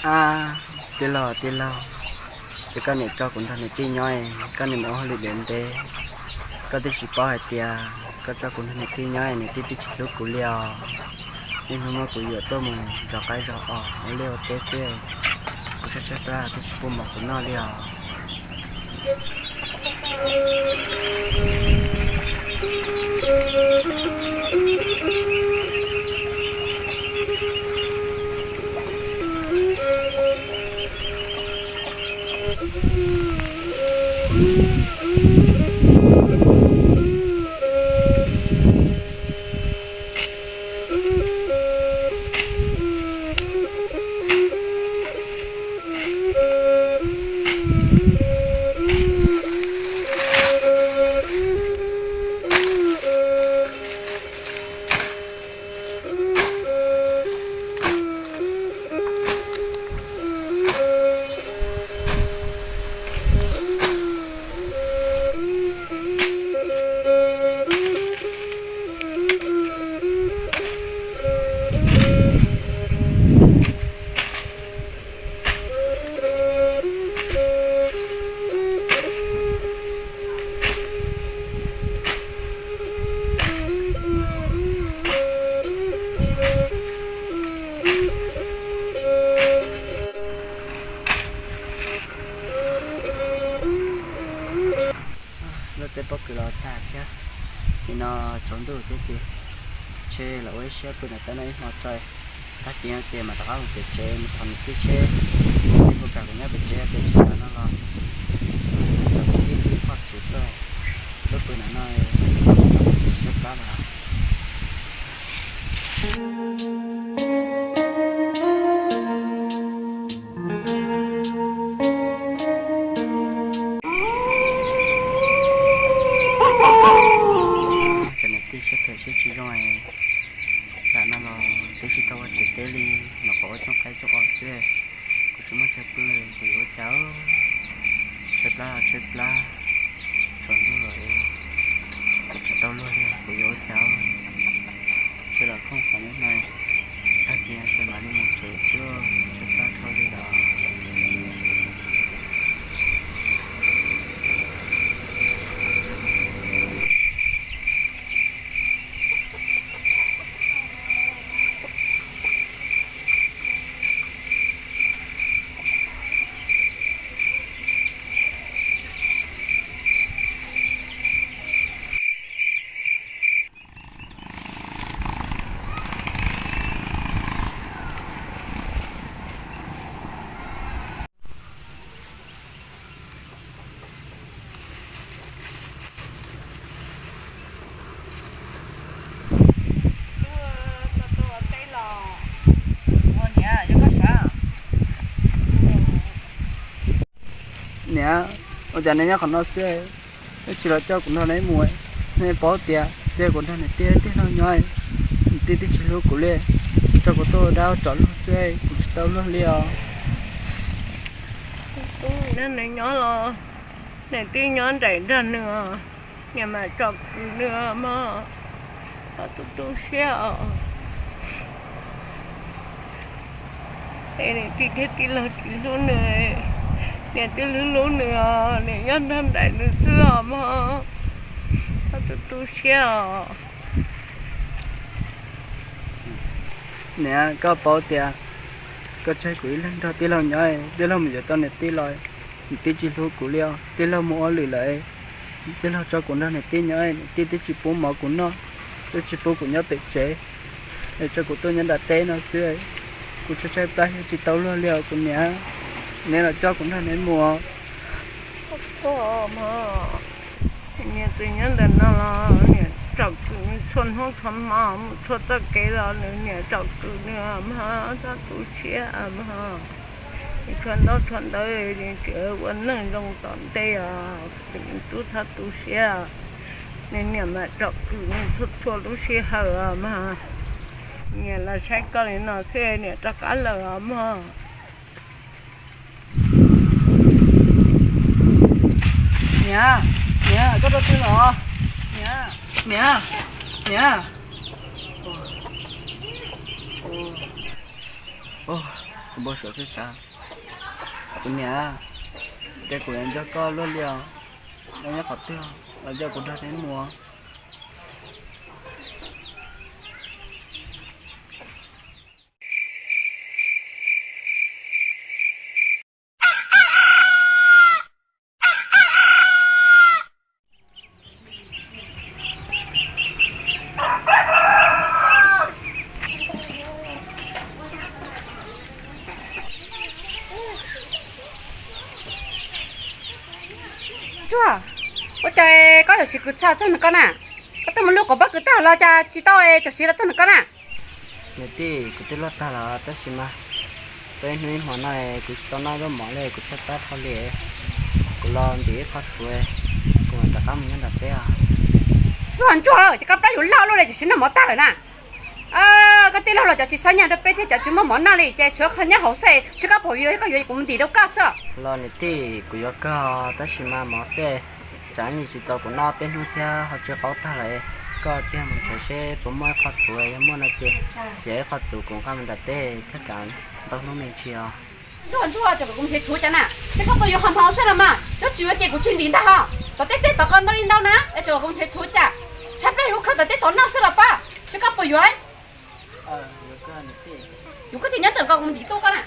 Ab, tij laug, tij laug, ces koj niam tso kuv nrog niam tij nyob, koj niam mus ua hauj lwm ntev ntev, koj twb tsis paub hais tias koj tso kuv nrog niam tij nyob niam tij twb tsis hlub kuv li os. Niaj hnub muab kuv yuam tuaj mus zov qaib zov os ua liaj ua teb xwb, kuv tshaib tshaib plab twb tsis pub mov kuv noj li os. Lub teb pob kws los tag thiab, sim no tsaus ntuj thiab ces ntshe los ua ib siab pw nram teb no ib hmo tso, tag kis no ces mam rov qab mus pem tsev mus thov niam tij seb niam tij puas kam kuv nyob pem tsev pem tsev ntawm no los, cov kwv tij kwv poj txhub tuaj, tuaj pw ntawm no, siab plab los. Cov niam tij siab phem siab tsis zoo, tam no los twb tsis tau ua tsev teb li, nyuam qhuav ua cooj qaib cooj os xwb, kuv tsis muaj chaw pw, kuv yuav ua cas? Tshaib plab los tshaib plab, tsaus ntuj lawm, kuv tsis tau luag li, kuv yuav ua cas? Sawv daws khoom qhov no, tag kis ces mam li mus tsev xwb, tshaib plab dhau li lawm. Niam, ua cas nej nyob qhov no xwb, nej tsis los coj kuv nrog nej mus? Nej paub tias cia kuv nrog niam tij tij laug nyob, niam tij twb tsis hlub kuv li, tso kuv tuaj ua dab ua tsov luag xwb, kuv tsis tau luag li os. Nws nyob los niam tij nyob nraim nrog nws os, niam mam tsom kwm nws mog, txhob tu tu siab os. Es niam tij thiab tij laug tsis hlub nws, niam twb hlub hlub nws os, niam nyob nrog nraim nws xwb os mog, txhob tu tu siab os. Niam, koj paub tias koj tseg kuv ib leeg nrog tij laug nyob, tij laug mus yuav tau niam tij los, niam tij tsis hlub kuv li os, tij laug mus ua hauj lwm lawm, tij laug tso kuv nrog niam tij nyob, niam tij twb tsis pub mov kuv noj, twb tsis pub kuv nyob pem tsev, es tso kuv tuaj nyob nram teb no xwb. Kuv tshaib tshaib plab tsis tau luag li os kuv niam, nej los coj kuv nrog nej mus. Niam txiv nyob ntawm no los niam tsom kwm nws txhua hnub txhua hmo, mus txhua txoj kev los nws niam tsom kwm nws mog, txhob tu siab mog. Nws tshuav ntaub tshuav ntawv, nws tseem ua neej zoo tom ntej os, tub txhob tu siab. Nws niam mam tsom kwm nws txhua txhua lub sij hawm os mog. Niam los saib koj li no xwb niam rov qab lawm os mog. Niam, niam, koj rau twg los? Niam, niam, niam. Kuv npau suav sib sav. Kuv niam, ces kuv yuav nco koj luaj li os. Koj nyob qhov twg los coj kuv nrog thiab mus. Ntsuag, ua cas koj yuav siv kwv txha txog nws koj na? Koj twb mus lub quav pob kws tag los cas tsis tau cov siv los txog nws koj na? Niam tij, kuv twb luaj tag los tab sis mas tau ib hnub ib hmo no kuv tsis tau noj zaub mov li, kuv txhaj tab dhau li. Kuv los ntim ib qho txhuv, kuv mam rov qab mus nyob nram teb os. Ntsuag, Ntsuag, ces koj plab yuav loj luaj li, cov siv noj mov tag lawm na. Koj tij laug los cov tsis xav nyas rau peb thiab cov tsis muaj mov noj li, ces tshuav qhov nyob hauv xwb, seb koj puas yuav, koj yuav kuv mus ntim rau koj xwb. Los niam tij, kuv yuav kawg tab sis mas mov xwb, tsam ib tsis txaus kuv noj peb hnub thiab ho tsw qaub tag lawm. Koj tiag mus nrhiav seb puas muaj ib qho txhuv, yog muaj no ces yog ib qho txhuv kuv nqa mus nram teb thiab kav ntau hnub me ntsis os. Ntsuag, Ntsuag, ces kom kuv mus nrhiav txhuv cas na, seb koj puas yuav hmo xwb los mas, yog tsis yuav ces kuv tsis ntim ntag ho. Tom tej teb tom qos ntau li ntau na, es kom kuv mus nrhiav txhuv cas, tshaib plab yuav khawb tom tej tom noj xwb los pab, seb koj puas yuav. Yuav kawg tiag, nyob ntawm ko kuv mus ntim tuaj koj na.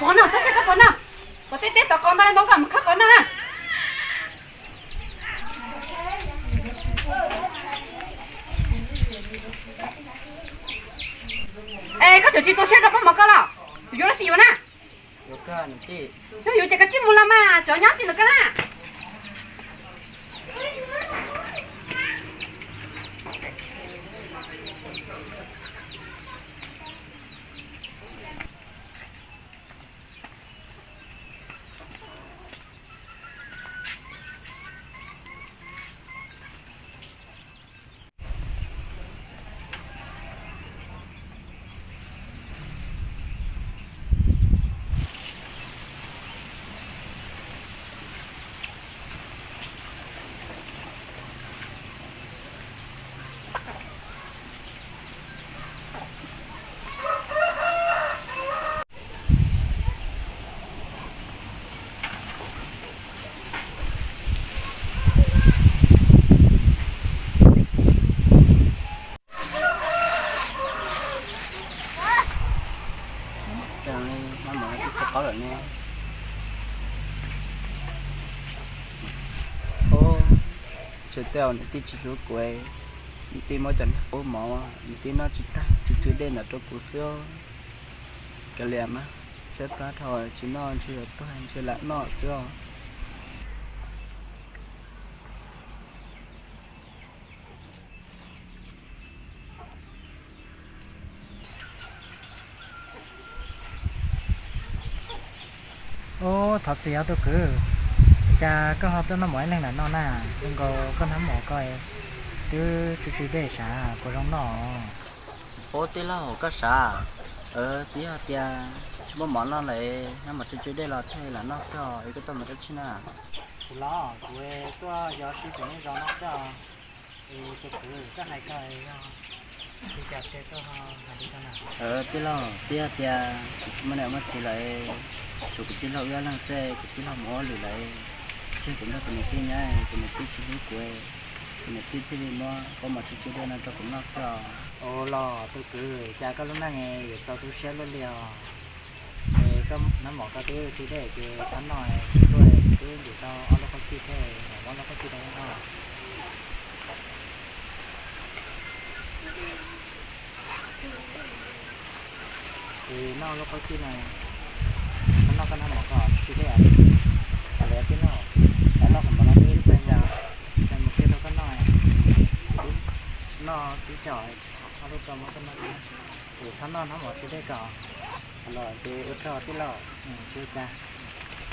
Tshuav no xwb, koj puas noj? Tom tej teb tom qos ntau li ntau koj mus khawb qos noj na. Es koj tseem tsis txaus siab rau pob mov koj los? Kuv yuav los tsis yuav na? Yog yuav ces koj tsij mus los mas, tsov nyob tsis los koj na. Tsis qaub lawm ne. Ub, tseg tej niam tij tsis hlub kuv, niam tij muab cov niag qub mov niam tij noj tsis tag, tsw tsw dej ntawd rau kuv xwb. Kav liam mas, tshaib plab dhau tsis noj ntshe yuav tuag ntshe lam noj xwb os. Ub, thov txim os tus kwv, cas koj ho tuaj noj mov ib leeg ntawm no na? Zoo nkaus koj hnab mov ko twb tsw tsw dej sav, puas zoo noj? Ub tij laug, koj sav, twb yog tias tsis muaj mov noj lawm, hnab mov tsw tsw dej los thiaj lam noj xwb os, es koj tuaj mus dab tsi na? Kuv los kuv tuaj yos sib pem nej zos no xwb os. Es tus kwv, koj hais ko yog li cas tiag koj ho hais li ko na? Tij laug, twb yog tias kuv tsis muaj niam muaj txiv lawm, tshuav kuv tij laug wb ob leeg xwb, kuv tij laug mus ua hauj lwm lawm, tseg kuv nrog kuv niam tij nyob, kuv niam tij tsis hlub kuv, kuv niam tij thiaj li muab pob mov tsw tsw dej no rau kuv noj xwb os. Ua los tus kwv, cas koj lub neej yuav txaus tu siab luaj li os. Es koj hnab mov ko twb tsw dej ces txhob noj, kuv tuaj kuv twb ntim tau ob lub qhob cij thiab, muab ob lub qhob cij rau koj noj. Es noj lub qhob cij no, koj noj koj hnab mov ko tsw dej. Lawv tij laug, koj noj qhov mov no twb txaus, cas mus kiag rau koj noj, noj tib co, ob lub ko muab koj noj, es txhob noj hnab mov tsw dej ko. Los ces ua tsaug tij laug, tsis ua cas,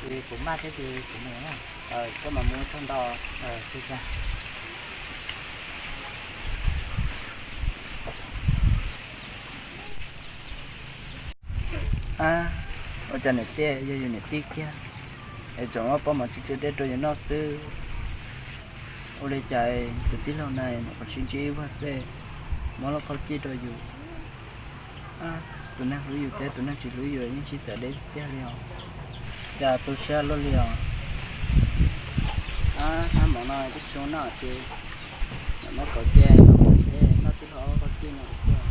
es kuv maj thiab ces kuv mus, koj mam mus tsaug ntau, tsis ua cas. Ab, ua cas niam tij yog yus niam tij kiag es tseem muab pob mov tsw tsw dej rau yus noj xwb. Ua li cas tus tij laug na nyuam qhuav sib ntsib ib pliag xwb, muab lub qhov cij rau yus. Tus neeg hlub yus thiab tus neeg tsis hlub yus yeej sib txawv deb tiag li os. Cas tu siab luaj li os. Ab, hab mov no twb tsis zoo noj ces, muab kauv cia, noj tij laug qhov cij no thiab.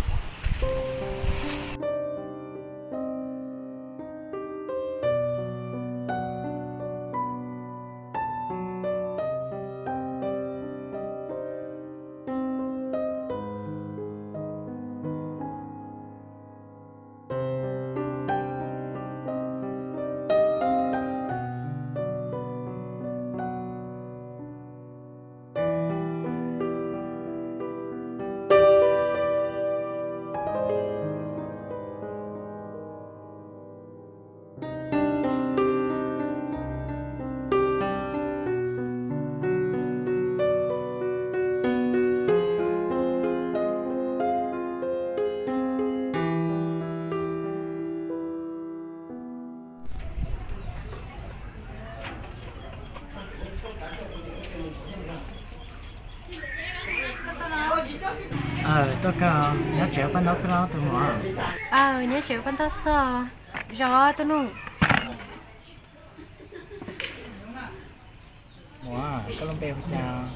Tuaj kawg, nyob tsev ua paj ntaub xwb los tus muam? Aw, nyob tsev ua paj ntaub xwb os. Zaum tus nus. Muam, koj lub npe hu cas?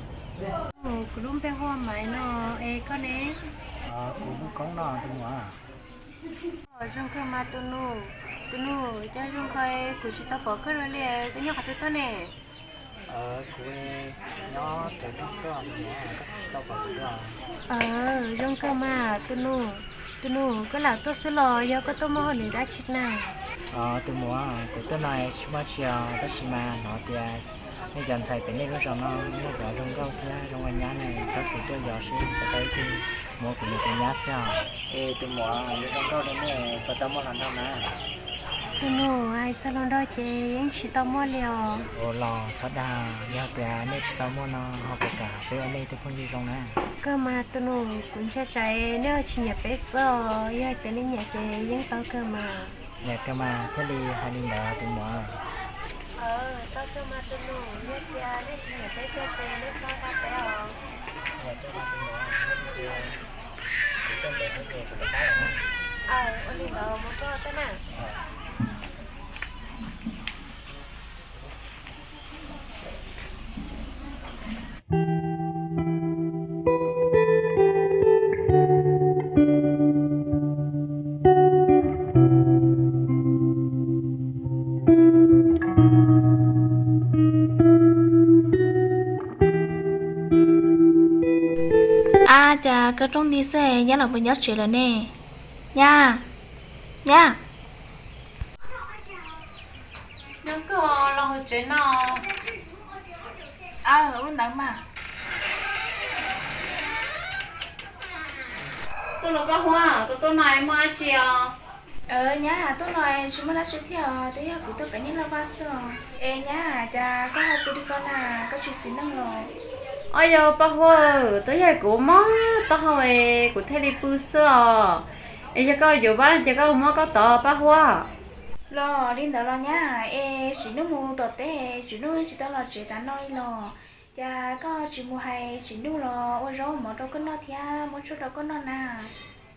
Kuv lub npe hu ua Maiv no, es koj ne? Kuv hu Koob no tus muam. Zoo kawg mas tus nus. Tus nus, cas zoo kawg kuv tsis tau pom koj dua li, koj nyob qhov twg tuaj ne? Kuv nyob rawv rooj tuaj, koj tsis tau pom kuv dua. Zoo kawg mas tus nus. Tus nus, koj lam tuaj xwb los yog koj tuaj muaj hauj lwm dab tsi na? Tus muam, kuv tuaj no tsis muaj tsi os, tab sis mas hnov tias nej cov ntxhais pem nej lub zos no muaj cov zoo nkauj thiab zoo ua nyab ne, txhob txwm tuaj yos seb puas tau ib tug muab kuv niam tus nyab xwb os. Es tus muam, yog zoo nkauj li nej puas tau muaj hluas nraug na? Tus nus, hais txog hluas nraug ces yeej tsis tau muaj li os. Ua los txhob dag, yog tias nej tsis tau muaj no ho puas kam peb ua nej tus phooj ywg zoo na? Kawg mas tus nus, kuv ntshai tsam nej tsis nyiam peb xwb os, yog tias nej nyiam ces yeej tau kawg mas. Nyiam kawg mas thiaj li hais li ntawd tus muam. Tau kawg mas tus nus, yog tias nej tsis nyiam peb tiag ces nej txhob dag peb os. Nyiam kawg mas tus nus, yog tias kuv tuaj ntev xwb ces kuv rov qab lawm na. Ua li ntawd mus koj tuaj na. Ab, cas koj rooj nti xwb, nyab los puas nyob tsev lawm ne? Nyab, nyab. Nyob kawg los hauv tsev no. Aw, ua li ntawd mas. Tuaj los Paj Huab, koj tuaj no muaj dab tsi os? Nyab, tuaj no tsis muaj dab tsi thiab os, twb yog kuv tuaj pem nej loj vaj xwb os. Es nyab, cas koj ho pw li ko na, koj tsis xis neej los? Au yog Paj Huab, twb yog kuv mob taub hau es kuv thiaj li pw xwb os. Es yog koj yuav pab no ces koj muab koj tod Paj Huab. Los li ntawd los nyab, es Tsim Nuj mus tom teb, Tsim Nuj tsis tau los tsev tas no li los. Cas koj tsis mus hais Tsim Nuj los ua zaub mov rau koj noj thiab muab tshuaj rau koj noj na?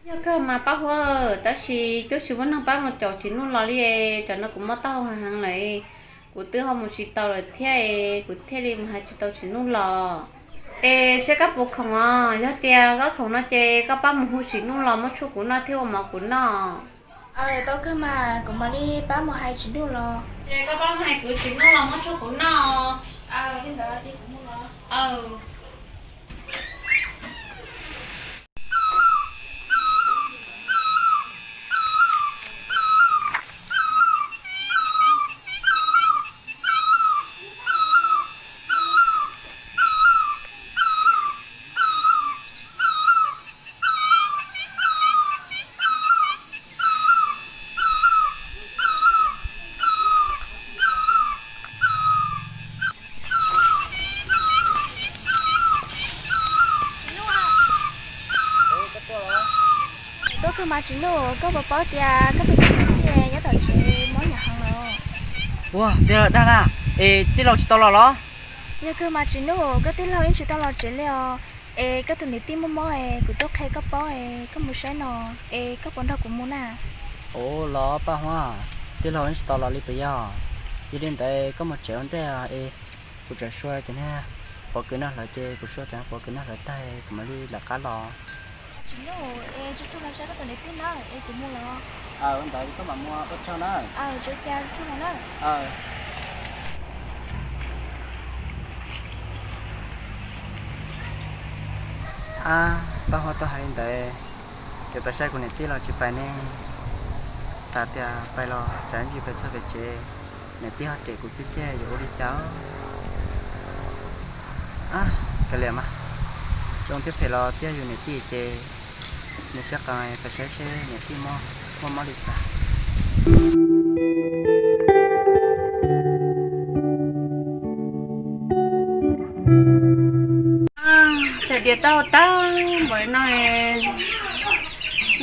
Yog kawg mas Paj Huab, tab sis twb tsis muaj neeg pab mus caum Tsim Nuj los li, tsam no kuv mob taub hau heev heev lawm, kuv twb ho mus tsis tau lawm thiab, kuv thiaj li mus hais tsis tau Tsim Nuj los. Es seb koj puas khoom os, yog tias koj khoom no ces koj pab mus hu Tsim Nuj los muab tshuaj kuv noj thiab ua mov kuv noj. Tau kawg mas, kuv mam li pab mus hais Tsim Nuj los. Ces koj pab mus hais kuv Tsim Nuj los muab tshuaj kuv noj. Li ntawd ces kuv mus los. Tuaj kawg mas Tsim Nuj, koj puas paub tias koj tus txiv nyob tom tsev mob hnyav heev los? Ua, tij laug dag na, es tij laug tsis tau los los? Yog kawg mas Tsis Nuj, koj tij laug yeej tsis tau los tsev li os. Es koj tus niam tij muaj mob es kuv tuaj qhia koj paub es koj mus saib no, es koj puas nrog kuv mus na? Ua los Paj Huab, tij laug yeej tsis tau los li puas yog? Yog li ntawd koj mus tsev ua ntej es kuv tseem xyuas cov niag pov kws noj hlawv ces kuv xyuas cov pov kws noj hlawv tag kuv mam li lawv qab los. Tsis Nuj, es tsuag tsuag los saib koj tus niam tij na, es kuv mus lawm. Ua ntawd koj mam mus ua tsaug na. Tsuas cas tsuag los na. Ab, Paj Huab tuaj hais li ntawd, ces pais saib kuv niam tij los tsis pais ne? Xav tias pais los tsam ntsis pais txog pem tsev, niam tij ho cem kuv xwb tiag yuav ua li cas? Ab, kav liam mas, zoo thiab phem los twb yog yus niam tij ces nws siab qees, pais saib seb niam tij muaj mob li cas. Cov diav tau tag npaum li no,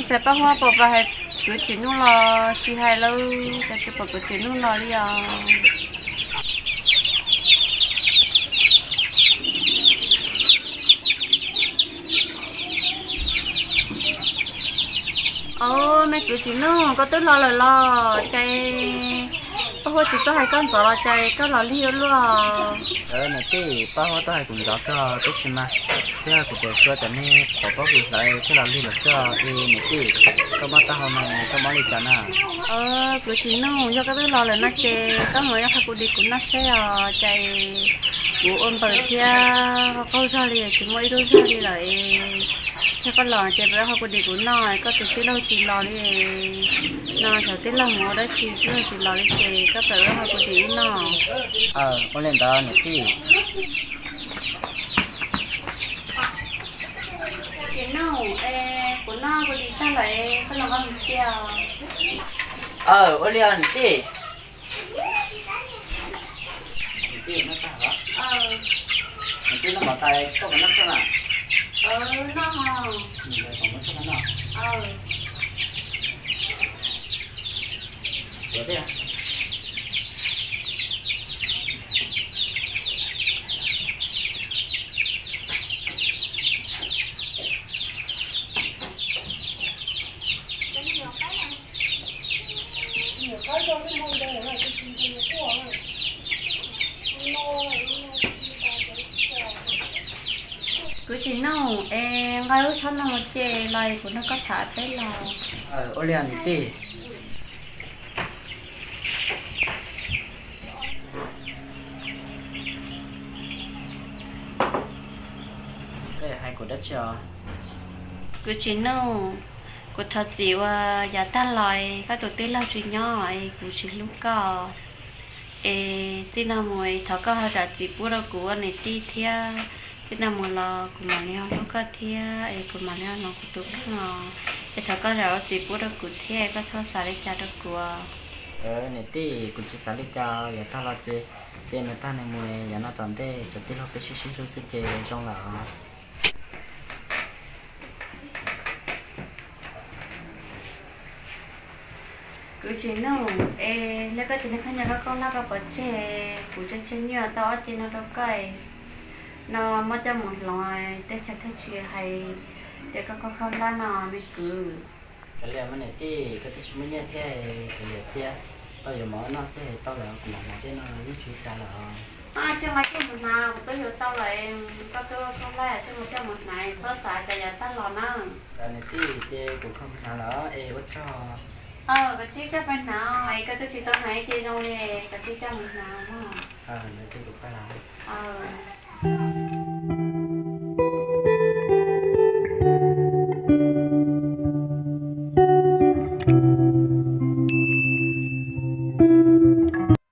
ntxhais Paj Huab puas pais hais kwv Tsis Nuj los tsis hais lawm, cas tsis pom kwv Tsis Nuj los li os. Au, me kwv Tsis Nuj, koj twb los lawm los? Cas Paj Huab tsis tuaj hais koj ntxov los cas koj los lig ua luaj? Niam tij, Paj Huab tuaj hais kuv ntxov kawg tab sis mas thiab kuv tseem xyuas cov niag qhuav pob kws hlawv thiaj los lig lawm xwb os. Es niam tij, koj mob taub hau no koj mob li cas na? Kwv Tsis Nuj, yog koj twb los lawm no ces koj mus ua qhov kuv dim kuv noj seb os. Cas kuv ua npaws thiab qaug zog li tsis muaj ib lub zog li lawm. Yog koj los ces pab ua qhov kuv dim kuv noj, koj tus tij laug tsis los li no. Thaum tij laug mus ua dab tsi tij laug tsis los li ces koj pab ua qhov kuv dim wb noj. Ua li ntawd niam tij. Tsis Nuj, es kuv noj kuv dim tag lawm, koj los nqa mus cia os. Ua li os niam tij. Niam tij, noj tag los? Niam tij, noj mov tas koj puas noj tshaj na? Noj os. Noj tshaj no noj. Kwv Tsis Nuj, es nqa lub tsho no mus ces los kuv nrog koj tham peb los. Ua li niam tij. Koj yuav hais kuv dab tsi os? Kwv Tsis Nuj, kuv thov txim uas yav tag los koj tus tij laug tsis nyob es kuv tsis hlub koj. Es txij no mus thov koj ho zam txim pub rau kuv ua niam tij thiab. Txij no mus los kuv mam li ho hlub koj thiab es kuv mam li ho hloov kuv tus kheej os. Es thov koj zam txim pub rau kuv thiab, koj txhob xav li cas rau kuv. Niam tij, kuv tsis xav li cas, yav tag los ces, ces nws tag nws mus, yav no tom ntej cov tij laug peb sib sib hlub xwb ces zoo lawm os. Kwv Tsis Nuj, es li koj tus niag khaub ncaws koj khaub hlab koj pov tseg, kuv tseg tseg nyiaj tau ob ce no rau koj no muab coj mus hloov, tej chaw thiaj tsis hais tias koj khaub khaub hlab no me kwv. Kav liam mas niam tij, koj twb tsis muaj nyiaj thiab, kav liam thiab, tau yuav mov noj xwb tau lawm, kuv mam hloov tej no yeej tsis ua cas lawm os. Tsis nqa coj mus hnav, kuv twb yuav tau lawm, koj twb khaub hlab, tsis nqa coj mus hnav, txhob xav cas yav tag los na. Niam tij, ces kuv kho mus hnav lawm es ua tsaug. Koj tsib coj pais hnav, koj twb tsis tau hnav ib ce zoo li, koj tsib coj mus hnav mog. Niam tij, kuv pab lawm.